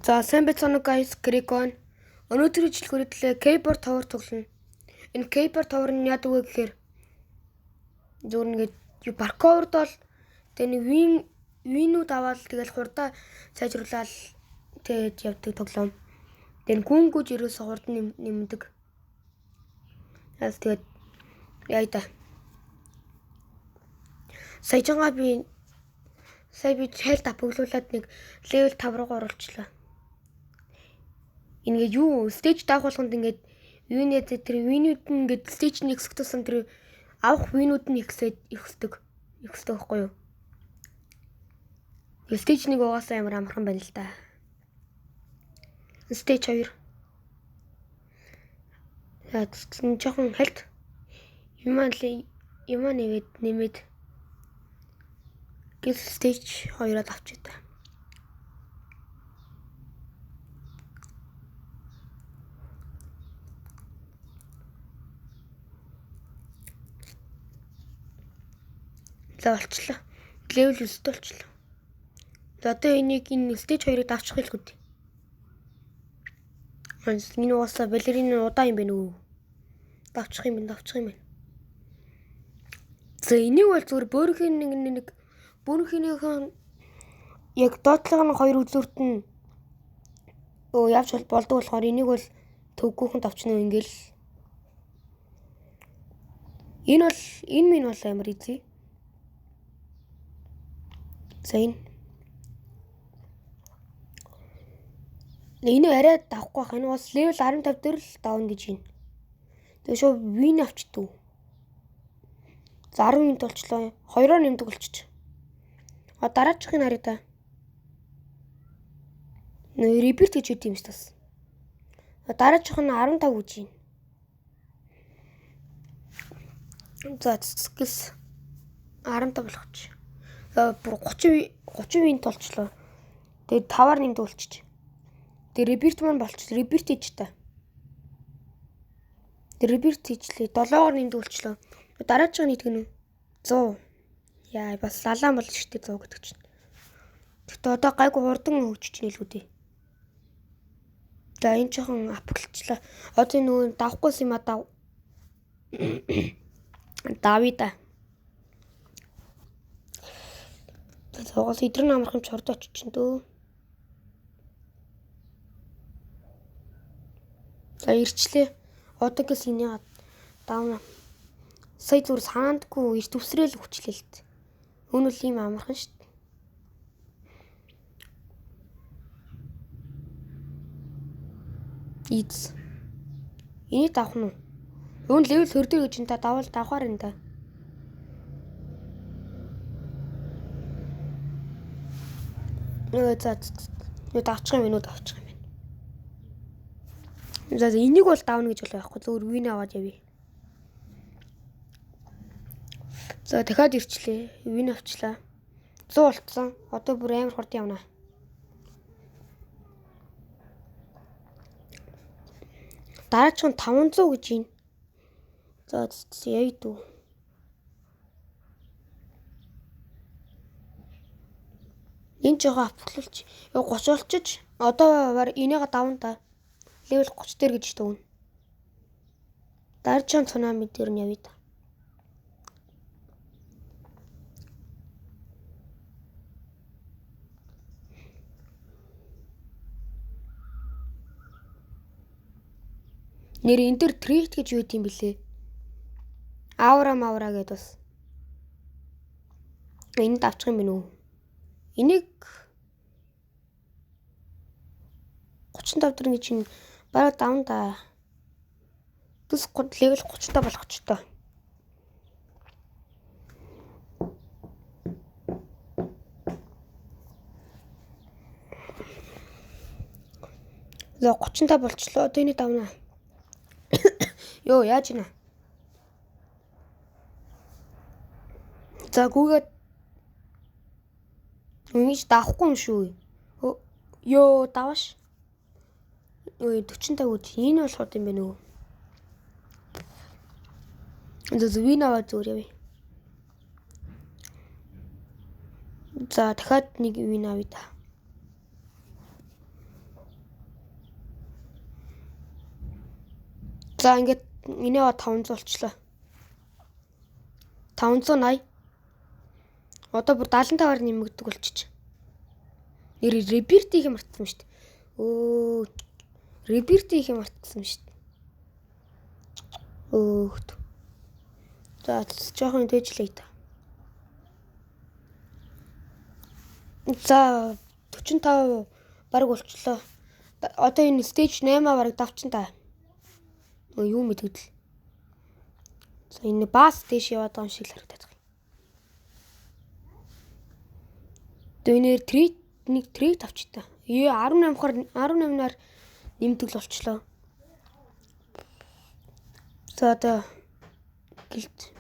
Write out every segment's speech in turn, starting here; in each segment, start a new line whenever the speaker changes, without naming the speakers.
За сайн байцгаана уу guys, Крикон. Өнөөдрийн бичлэг хүрээлээ Keyboard Tower тоглоно. Энэ Keyboard Tower нь яадаг вэ гэхээр зүгээр ингээд юу паркурд бол тэгээ нэг win win-үүд аваад тэгэл хурдаа сайжруулаад тэгээд явдаг тоглоом. Тэгээ гүнгүүж ерөөсө хурд нэмдэг. Яас тэгээд яа та. Саяжгаа би сая би хайлт апглуулад нэг level 5 руу оруулчлаа. Ингээд юу stage даах болгонд ингээд юунэ тэр win-үүд нь ингээд stage нь ихсэх тусам тэр авах win-үүд нь ихсээд ихсдэг. Ихсдэг байхгүй юу? Stage 1 угаасаа амар амархан байна л да. Stage 2. За тийм жоохон хальт юмаа юмаа нэвэд нэмээд гэл stage 2-оод авчээ та. За болчлоо. Level 9 болчлоо. За одоо энийг энэ stage 2-ыг давчих хэлгүй дээ. Энэ угаасаа балерин удаан юм байна үү? Давчих юм байна, давчих юм байна. За энийг бол зүгээр бөөрхийн нэг нэг бөөрхийнхээ яг доотлогын хоёр үзүүрт нь явж болдог болохоор энийг бол төвгүүхэн давчна ингээл. Энэ бол энэ минь бол амар easy. За энэ. Энэ арай давхгүй байх. Энэ бас level 15 дээр л давна гэж байна. Тэгээ шууд win авчдуу. За 10 минут болчлоо. 2-оор нэмдэг болчих. А дараачихыг харъя та. Нөө rebirth гэж үт юм шүү дээ. Дараачих нь 15 гэж байна. За цэцгээс 15 болгоч. Бүр 30 30 win болчлоо. Тэгээд 5-аар нэмдэг болчих. Тэгээд rebirth маань болчихлоо. Rebirth хийж та. Тэгээд rebirth хийчлээ. 7-оор нэмдэг болчлоо. Дараачих нь идэх нь 100. Яа бас лалаан болж штэ 100 гэдэг чинь. Тэгтээ одоо гайгүй хурдан хөгжиж нэлгүй дээ. За энэ жоохон апглчлаа. Одоо нөгөө давхгүйс юм а дав. Давъя да. Цугаас идрэн амарх юм ч хурд очиж чинь дөө. За ирчлээ. Одоо гэс энийг давна. Сая зүр санаандгүй эрт үсрээл хүчлээ л дээ. Үүн үл ийм амархан шүү дээ. Ийц. Энийг давах нь уу? Үүн level 20 дээр гэж энэ та давал давхаар энэ та. Нөө за юу давчих юм бэ нүү давчих юм байна. За энийг бол давна гэж бол байхгүй. Зөвхөн win аваад явъя. За дахиад ирчлээ. Win авчлаа. 100 болцсон. Одоо бүр амар хурдан явна. Дараачих нь 500 гэж байна. За яа дүү. Энэ жоохон автлуулч. 30 болчиж одоо бар энийг давна та. Level 30 дээр гэж дүүнэ. Дараачих цунами дээр нь явъя та. Нэр энэ дэр трейд гэж юу юм бэлээ? Аура маура гэдээ бас. Энд давчих юм бэ нүү? Энийг 35 дэр гэж чинь бараг давна да. Тэс level 30 та болгоч тоо. За 35 болчлоо. Одоо энийг давна. Йоо яаж ийна? За гүгээд ингэж давахгүй юм шүү. Йоо даваш. Ой 45 гэж энэ бол хот юм байна уу? За win аваад зүгээр явъя. За дахиад нэг win авъя та. За, ингээд энэ 500 болчлоо. 580. Одоо бүр 75-аар нэмэгдэг болчих. Нэр rebirth хийх юм мартсан шүү дээ. Өө, rebirth хийх юм мартсан шүү дээ. Өөхт. За, жоохон дээжлээ та. За, 45 бараг болчлоо. Одоо энэ stage 8 бараг давчин та. Юу мэдэгдэл. За, энэ баас дээш яваад байгаа юм шиг л харагдаад байгаа. Тэгээ энэ нэг трейд авч та. Ее, 18-аар 18-наар нэмдэг л болчлоо. За, одоо гэлт.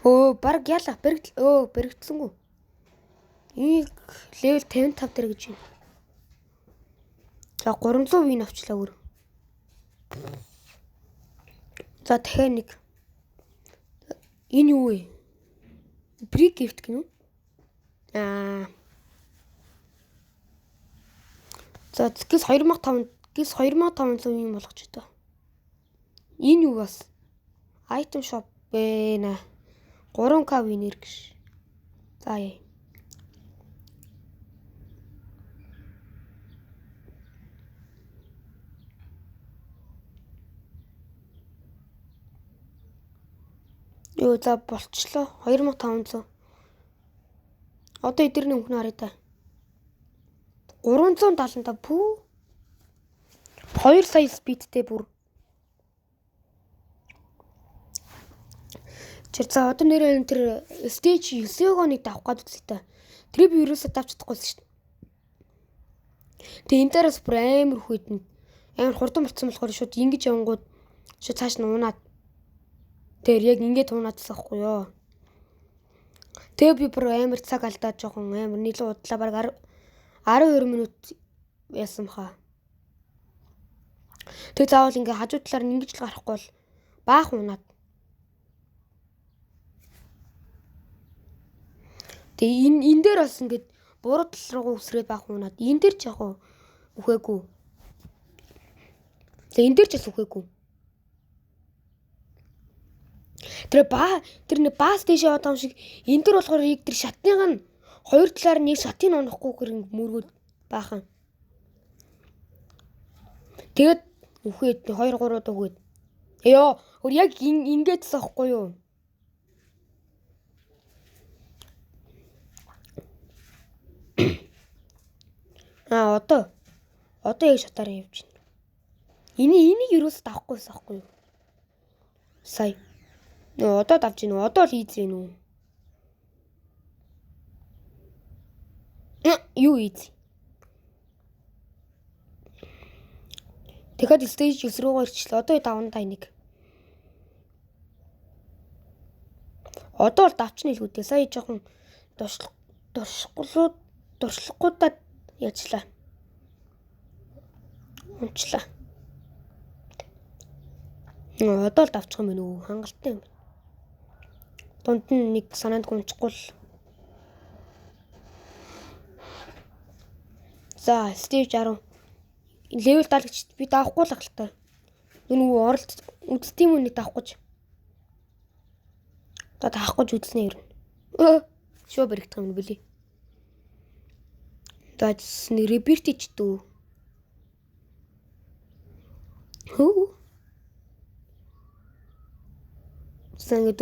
Өө, баг яла баригд, өө, баригдсангүй. Энийг level 55 дээр гэж байна. За, 300 win авчлаа өөр. За, дахиад нэг. Энэ юу вэ? Free gift гэнэ үү? Аа. За, гэс 2005, гэс 2500 юм болгож одоо. Энэ юу бас? Item shop байна. 3K winner гэж. За яа. Йоо, за, болчлоо. 2500. Одоо эдгэрний өнгө нь харъя та. 375, пүү. 2 сая speed тэй бүр. Тэр, за, одоо нэрээ тэр stage 9-өө нэг давах гээд үзье та. Тэр би юусоо давч чадахгүйсэн шүү дээ. Тэгээ энэ дээрээс бүр амар хүйдэн амар хурдан болцсон болохоор шууд ингэж явангууд шууд цааш нь унаад, тэр яг ингээд унаадсан байхгүй юу. Тэгээ би бүр амар цаг алдаад, жоохон амар нийлэн удлаа, баг 12 минут яасан баха. Тэгээ заавал ингээ хажуу талаар нь ингэж л гарахгүй бол баахан унаад. Тэгээ энэ дээр бас ингээд буруу тал руугаа үсрээд баахан унаад, энэ дээр ч яг үхээгүй. Тэгээ энэ дээр ч бас үхээгүй. Тэр ба тэр нэг баас дээш яваад байгаа юм шиг, энэ дэр болохоор яг тэр шатных нь хоёр талаар нэг шатыг унахгүйгээр ингэ мөргөөд баахан. Тэгээд үхээд 2 3 удаа үхээд. Ёо, өөр яг ингээдсэн аахгүй юу? Аа, одоо яг шатаар явж байна. Энийг юусоо давахгүйсэн аахгүй юу? Сая. Нөө, одоо давж гинүү. Одоо л easy нү. Юу easy? Тэгэхээр stage 9 рүүгээ ирчихлээ. Одоо давна та энийг. Одоо бол давчны илүү дээ. Сая жоохон дуршлаг дуршихгүй дуршлахгүйдаа яжлаа. Унчлаа. Одоо л давчих юм байна уу? Хангалттай юм. Дунд нь нэг санаанд гунчихгүй л. За, stage 10. Level 70 гэж би давахгүй л ахaltaа. Нөгөө оролт үздэг юм уу, нэг давахгүй ч. За, таахгүй ч үзнэ ер нь. Шөө баригдах юм бэлээ. За, нэг rebirth ч дүү. Хөө. За, ингээд